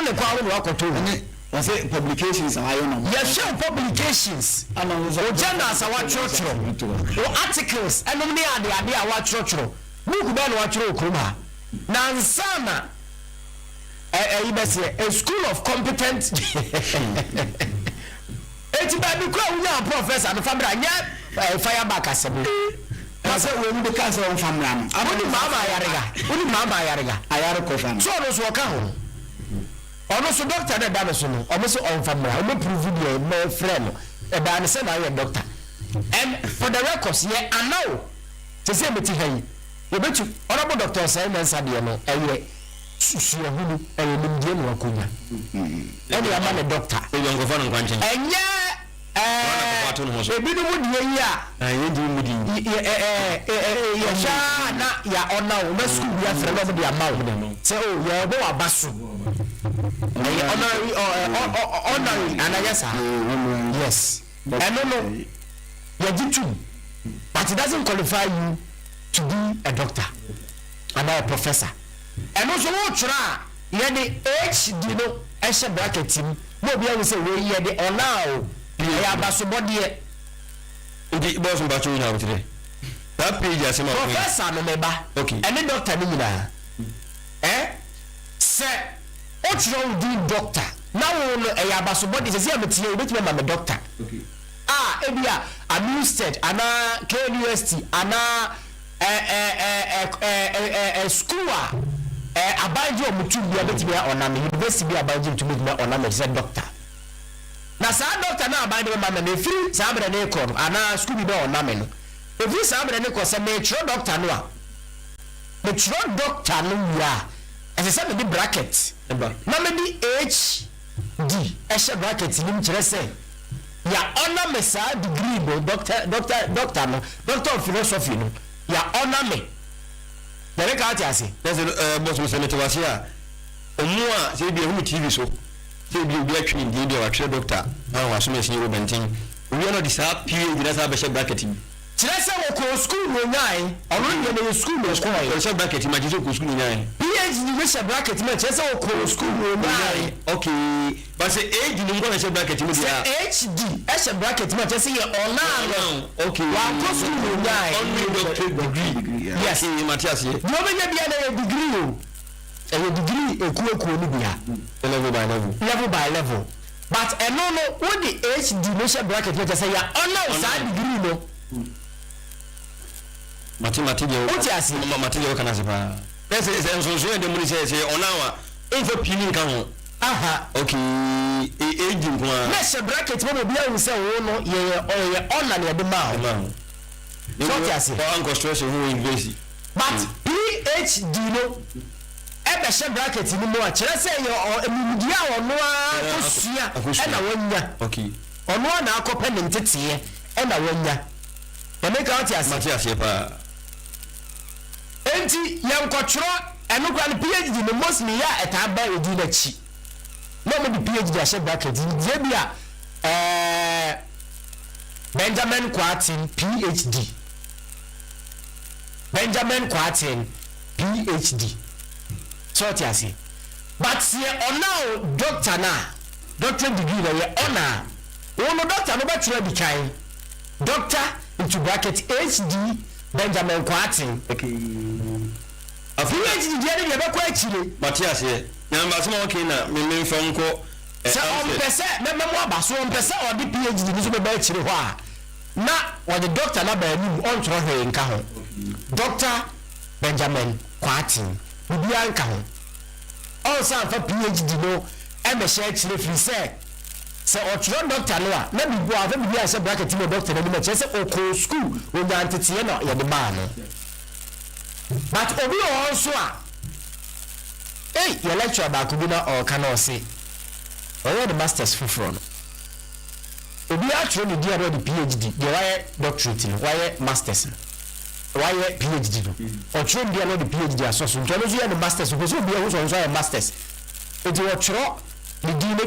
ne kwan ho na wakɔtɔ o. Ɛne wɔsɛ publications a wayɛ no. Yɛhwɛ wo publications, wo journals a watwerɛtwerɛ, wo articles ɛnom ne adeade a watwerɛtwerɛ. Book bɛɛ na watwerɛ wɔ kurom ha na nsa na ɛyi bɛseɛ a school of competent? Eti baabi kura wonya professor no, fa bra. Nyɛ fire back asɛm. Sɛ wɔn de kaa sɛ wɔn fa mmra no. Woni Maama Ayarega, woni Maama Ayarega. Ayare kɔfa no. So ɔno nso ɔka ho, ɔno nso doctor no ɛda no so no, ɔmo sɛ ɔnfa mmra, ɔmo prove deɛ mɛ frɛ no ɛdaa ne sɛ na ayɛ doctor. And for the records, yɛ anaw te sɛ ɛmɛ ti ha yi, yɛbɛtu Honourable Doctor Ɔsɛn Mɛnsa deɛ no, ɛyɛ suahunu, ɛyɛ nimdeɛ na wakonya ɛne ama ne doctor. Ebi nkɔfa no nkwankyɛn. Ɛnyɛ ɛɛ ebinom deɛ yi a yɛntumi mu di. Yɛhwɛ a na yɛ ɔna wo na sukuu bi afrɛ na ɔmo de ama wo sɛ o yɛbɔ waba so, ɛyɛ honorary, honorary anayɛ saa. Yes, ɛno no yɛgye tum, but it doesn't qualify you to be a doctor anaa a professor. Ɛno nso wotwerɛ a, yɛde HD no ɛhyɛ bracket mu na obi ahu sɛ wei yɛde ɔna o, ɛyɛ abasobɔdeɛ. Nti bɔs mpakyɛ wo nya abotirɛ saa page asɛm a. Professor no meba. Ɛne doctor no nyinaa, ɛ sɛ wotwerɛ wo din doctor na wo no ɛyɛ abasobɔdeɛ sɛ ametie wobɛtumi ama me doctor a ebi a AMUSTED anaa KNUST anaa ɛ ɛ ɛ ɛ ɛ ɛ school a aban gye ɔmo tum bi a bɛtumi a ɔnam university bi a aban gye tum bɛtumi a ɔnam sɛ doctor. Na saa doctor na aban de bɛma me no, efiri saa abirɛ ne kɔ no anaa school bi bɛ ɔnam no, efiri saa abirɛ ne kɔ, sɛ metwerɛ doctor no a, metwerɛ doctor no wie a, ɛsɛ sɛ mede bracket na mede HD ɛhyɛ bracket nim, kyerɛ sɛ yà ɔna me saa degree no, doctor, doctor, doctor no, Doctor of Philosophy no, yà ɔna me yɛrɛ ka ate ase. Ɛsɛ bɔs sɛ mete wase a, ɔmo a sɛ ebi ɛhunu TV so sɛ ebi obi atwe ne din bi a watwerɛ doctor na wasom ɛsi yɛ bɛnten owia no de saa PhD na saa bɛhyɛ bracket mu. Kyerɛ sɛ wɔkɔ school na onyae, ɔno deɛ no yɛ school na ɔkɔɛ. Ɔhyɛ bracket mu akyerɛ sɛ ɔkɔ school na onyae. PhD no hyɛ bracket mu a, kyerɛ sɛ wɔkɔ school na onyae. Okay, but sɛ HD no nkɔ na ɛhyɛ bracket mu sɛ deɛ a HD ɛhyɛ bracket mu a, kyerɛ sɛ yɛ ɔnaa no wakɔ school na onyae. Honorary doctorate degree. Yes. Okay, mate aseɛ. Deɛ ɔbɛnya bia na ɛyɛ degree o, ɛyɛ degree ekuo no bia. Level by level. Level by level, but ɛno no wode HD no hyɛ bracket mu, kyerɛ sɛ yɛ ɔna wo saa degree no. Mate deɛ. Wote ase? Mate deɛ woka no ase paa na sɛ nsonsono yɛ dɛ mu ne sɛ ɔna a ɔmfa pii ne nka ho. Aha. Okay, HD nko a na hyɛ bracket mu ma obi ahu sɛ wo no yɛyɛ ɔyɛ ɔna ne yɛde maa wo. So wote ase? Ɔankɔ stress ho wɔ university. But PhD no ɛbɛhyɛ bracket no mu a, kyerɛ sɛ yɛ nimdeɛ a ɔno ara kɔsua akɔsua. Ɛna wanya. Ɔno ara na akɔpɛ ne nteteɛ ɛna wanya. Yɛmeka, wote ase? Mate aseɛ paa. Enti yɛnkɔtwerɛ ɛno kora no. PhD no mostly yɛ a ɛtaa ba ɛdi n'akyi na ɔmo de PhD ahyɛ bracket deɛ bi a Benjamin Kwarteng PhD, Benjamin Kwarteng PhD, sɛ ɔte ase. But sɛ ɔna o doctor na doctorate degree na yɛ ɔna a, wɔn no doctor no bɛtwerɛ di kan doctor into bracket HD Benjamin Kwarteng. PhD deɛ no deɛ bɛkɔ akyire. Mate aseɛ nyamba asɛm a wɔke na mememfa nkɔ Sɛ ɔmpɛ sɛ mɛmɛ mu aba so, ɔmpɛ sɛ ɔde PhD no nso bɛba akyire hɔ a, na wɔde doctor no aba anim, ɔntwerɛ hwee nka ho, Doctor Benjamin Kwarteng, biribiara nka ho, ɔnsan fa PhD no ɛmɛhyɛ akyire, firi sɛ ɔtwerɛ doctor no a na biribi afa biribi ahyɛ bracket mu wɔ doctor no anim a, kyerɛ sɛ ɔkɔɔ school, ɔnya nteteɛ na yɛde maa no. But obi wɔ hɔ nso a, ei, yɛ lecturer baako bi na ɔreka na ɔse ɔyɛ ne masters foforɔ no, obi atwerɛ ne din a na ɔde PhD deɛ, wayɛ doctorate no, wayɛ masters no, wayɛ PhD no, ɔtwerɛ ne din a na ɔde PhD asɔ so. Nti ɔno nso yɛ ne masters, ɔpɛ sɛ obi ahu sɛ ɔno nso ayɛ masters, nti wɔtwerɛ ne din no.